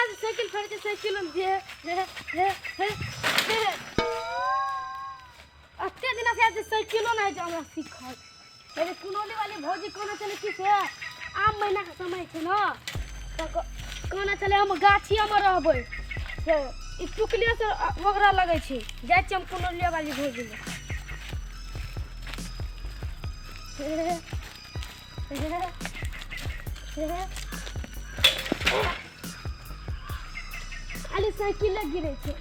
से cycle फेर छै cycle हम जे हे हे हे हे अते दिना से आज साइकिलो नहि छै हमरा सीखल। अरे कुनौली वाली भौजी कहने छलै कि से आम महीना के समय छै ने, तऽ कहने छलै हम गाछिएमे रहबै, से ई टुकलिए से ओकरा लगै छै। जाइ छियै हम कुनौलिए वाली भौजी लग। खाली साइकिले गिरै छै।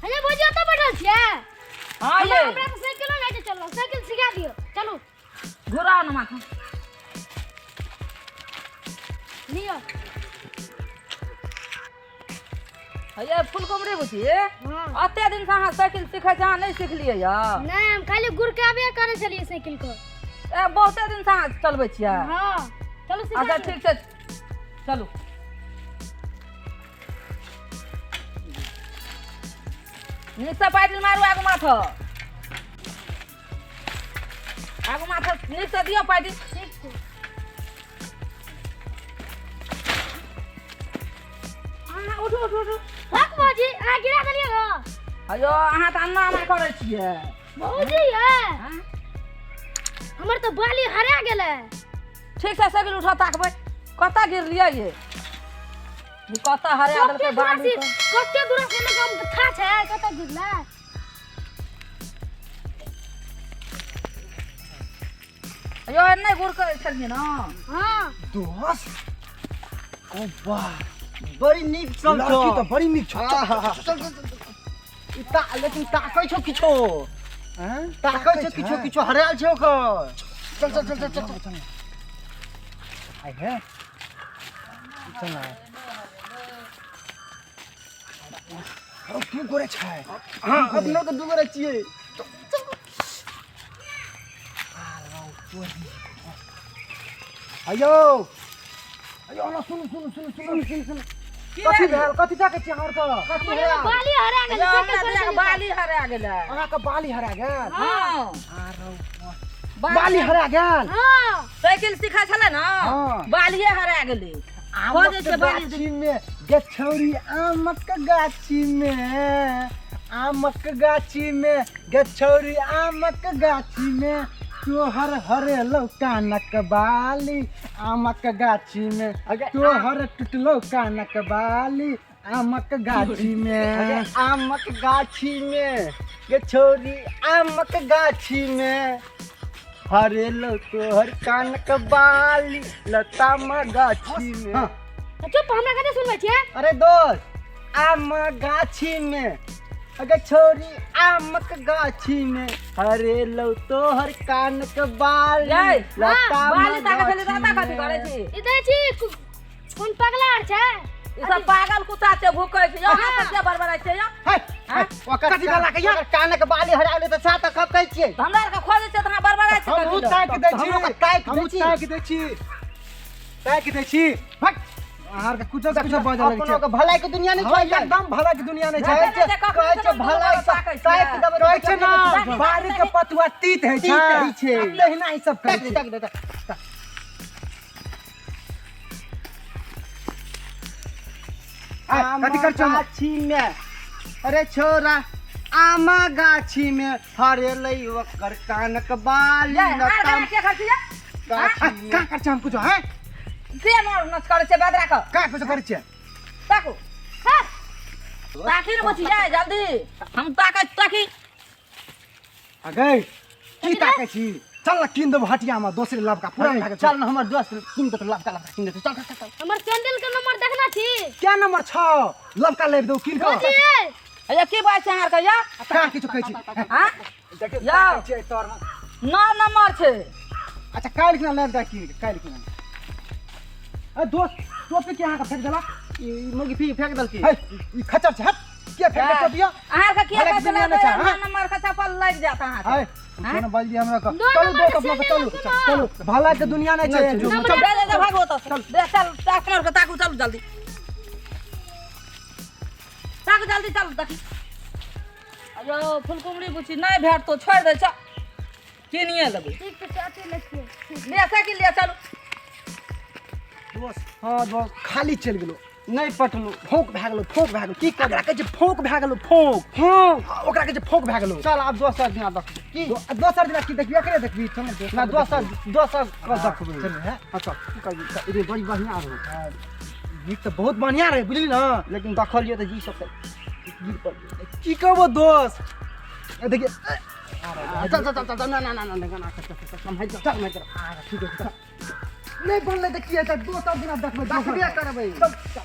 अरे भौजी, ओतऽ बैठल छियै? हाँ ये। हमरा तऽ साइकिलो नहि छै चलल, साइकिल सिखा दियौ, चलू। घुराओ न माथा। लिअ। ये फुलकुमरी बुझी। हाँ। अते दिन से अहाँ साइकिल सिखै छी, अहाँ नहि सिखलियै यऽ? नहि, हम खाली गुड़काबे करै छलियै साइकिल के। ए बहुते दिन से अहाँ चलबै छियै? हाँ, चलू सिखा अच्छा दियौ। ठीक छै, चलू। नीकसँ पैडल मारू, आगू माथ, आगू माथ नीकसँ दियौ पैडल। ठीक छै। अहाँ उठू उठू उठू। हक भौजी, अहाँ गिरा देलियै गो। अयो, अहाँ तऽ अन्ना अन्ना करै छियै। भौजी ये। हाँ? हमर तऽ बाली हरा गेलै। ठीक छै, साइकिल उठा, ताकबै कतऽ गिरलियै ये, ई कतऽ हरा देलकै कते दूरा बाली से के। कते दूरा से लोक हम था छै कतऽ गिरलै। अयो, एन्ने गुड़ करै छलियै ने? हाँ। दोस्त, ओ वाह, बड़ी नीक सब लड़की छौ। तऽ बड़ी नीक छौ। आहा। चल चल चल चल। ई ता लेकिन ताकै छौ किछो। हैं? ताकै छौ किछो, किछो हरायल छै ओकर। चल चल चल चल चल चल। आइ हे, चल ना। अरे तू गोरे छै? हाँ, अपनो के दू गोरे छियै। अयो अयो ना, सुन सुन सुन सुन सुन सुन। कथी भेल? कथी ताकै छी अहाँ के? कथी हमर भेल? बाली हरा गेलै। अयो, साइकिल हमरा पर दिया चलि बाली हरा गेलै। अहाँके बाली हरा गेल? हाँ। बाली हरा गेल? हाँ। साइकिल सिखै छलै ने। हाँ। बालिए हरा गेलै। आमक खोजै छै बाली। गाछी में गे छौरी, आमक गाछी में, आमक गाछी में गे छौरी, आमक गाछी में तोहर हरेलौ कानक बाली, आमक गाछी में तोहर टुटलौ कानक बाली, आमक गाछी में। आमक गाछी में गे छौरी, आमक गाछी में हरेलौ तोहर कानक बाली, लतामा गाछी में। हाँ। तऽ चुप, हमरा कते सुनबै छियै? अरे दोस्त, आम गाछी में अगे छोरी, आमक गाछी में हरेलौ तोहर कानक बाली, यै, लतामा बाली ताकै छलै तऽ गाछी एतऽ कथी करै में। छी? ई दै छी कोन पगला आर छै? ई सब पागल कुत्ता छै, भूकै छै। यौ, अहाँ सब किया बड़बड़ाइ छियै यौ? है, है, ओकर कथी भेला के यौ? ओकर कानक बाली हरा गेलै तऽ सात खपकै छियै। तऽ हमरा आरके खोजै छियै तऽ अहाँ बड़बड़ाइ छियै। हमहूँ कथी लए? ताकि दै छी। हमहूँ ओकर ताकि दै हमहूँ छी। ताकि दै छी, ताकि दै छी। हट, अहाँ आरके कुछो कुछो बाजऽ लगै अपनो छै। के भलाई के दुनिया नहीं हाँ, छै। एकदम भला के दुनिया नहीं छै। कहै छै, कहै छै भलाई से ताकि देबै। कहै छै ना, बारी के पतुआ तीत होइ छै। तीत होइ छै। आ तहिना ई सब कहै ताकि छै। ताकि दे, ताकि। आय, कथी कर छौ? गाछी में अरे छोरा, आमा गाछी में हरेलै ओकर कानक बाली, यै, अहाँ आरके लताम के करै छियै? गाछी में। का कर छै हम कुछो हैं? के नर नच करै छै बदरा के? का कुछो करै छियै? ताकू। ताकी ने बुझी जाय जल्दी। हम ताकै ताकी। अगै की ताकै छी? चल न, कीन देबो हटिया में दोसरे लबका पुरान भए गेल। चल न, हमर दोस्त कीन देतौ, लबका लबका कीन देतौ। चल चल चल। हमर सैंडल के नंबर देखना छी? क्या नंबर छौ? लबका लेब दौ कीन कऽ। भौजी अरे की बात छै अहाँ आरके यौ? का किछो कहै छी? हाँ? देखियौ, यौ। ताकै छियै तोर में। 9 नंबर छै। अच्छा, काल्हि खिना लेब दे कीन के, काल्हि खिना। अरे दोस्त, टोपी के अहाँके फेंक देलक? ई मुर्गी फी फेंक देलकी। है, ई खच्चर छै, हट, के फेंक दे टोपिया? अहाँ आरके के भला कहै के छलै दुनिया नहि छै, 9 हाँ? नंबर के चप्पल लागि जायत अहाँके। है, कुछो ने बाजि हमरा के। दो चलू नंबर दोस्त, के अपना के सैंडल चलू सुनो। चलू, भला के दुनिया नहीं छै। नहि छै। चल, चल दे दे, भागो तऽ दे, चल अपना आरके ताकू, चलू जल्दी ताकू, जल्दी चलू। देखी अयो फुलकुमरी बुची नहि भेटतो, छोड़ि दै छ। किनिए लेबै। ठीक छै चाची, लै छियै। ले साइकिल ले चलू। दोस्त। हँ दोस्त। खाली चलि गेलो। नहि पटलू। फोंक भए गेलो, फोंक भए गेलो। की ओकरा कहै छै? फोंक भए गेलो, फोंक। हँ। ओकरा कहै छै फोंक भए गेलो। चल आब दोसर दिना देखबै की? दोसर दिना की देखबी? एकरे देखबी? चल ने दोसर। ना, दोसर दोसर के देखबै। चल है। अच्छा की करबी? ई बड़ी बढ़िआँ रहौ। गीत तऽ बहुत बढ़िआँ रहै, बुझली ने? लेकिन देखलियै तऽ जी सब गिर पड़लै। की कहबो दोस्त, देखिए। चल चल चल चल, ना ना ना ना ना ना, चल चल चल, सम्हारि चल, सम्हारि चल। ठीक है, नहि बनलै तऽ की हेतै? दोसर दिना देखबै। देखबे करबै। चल चल।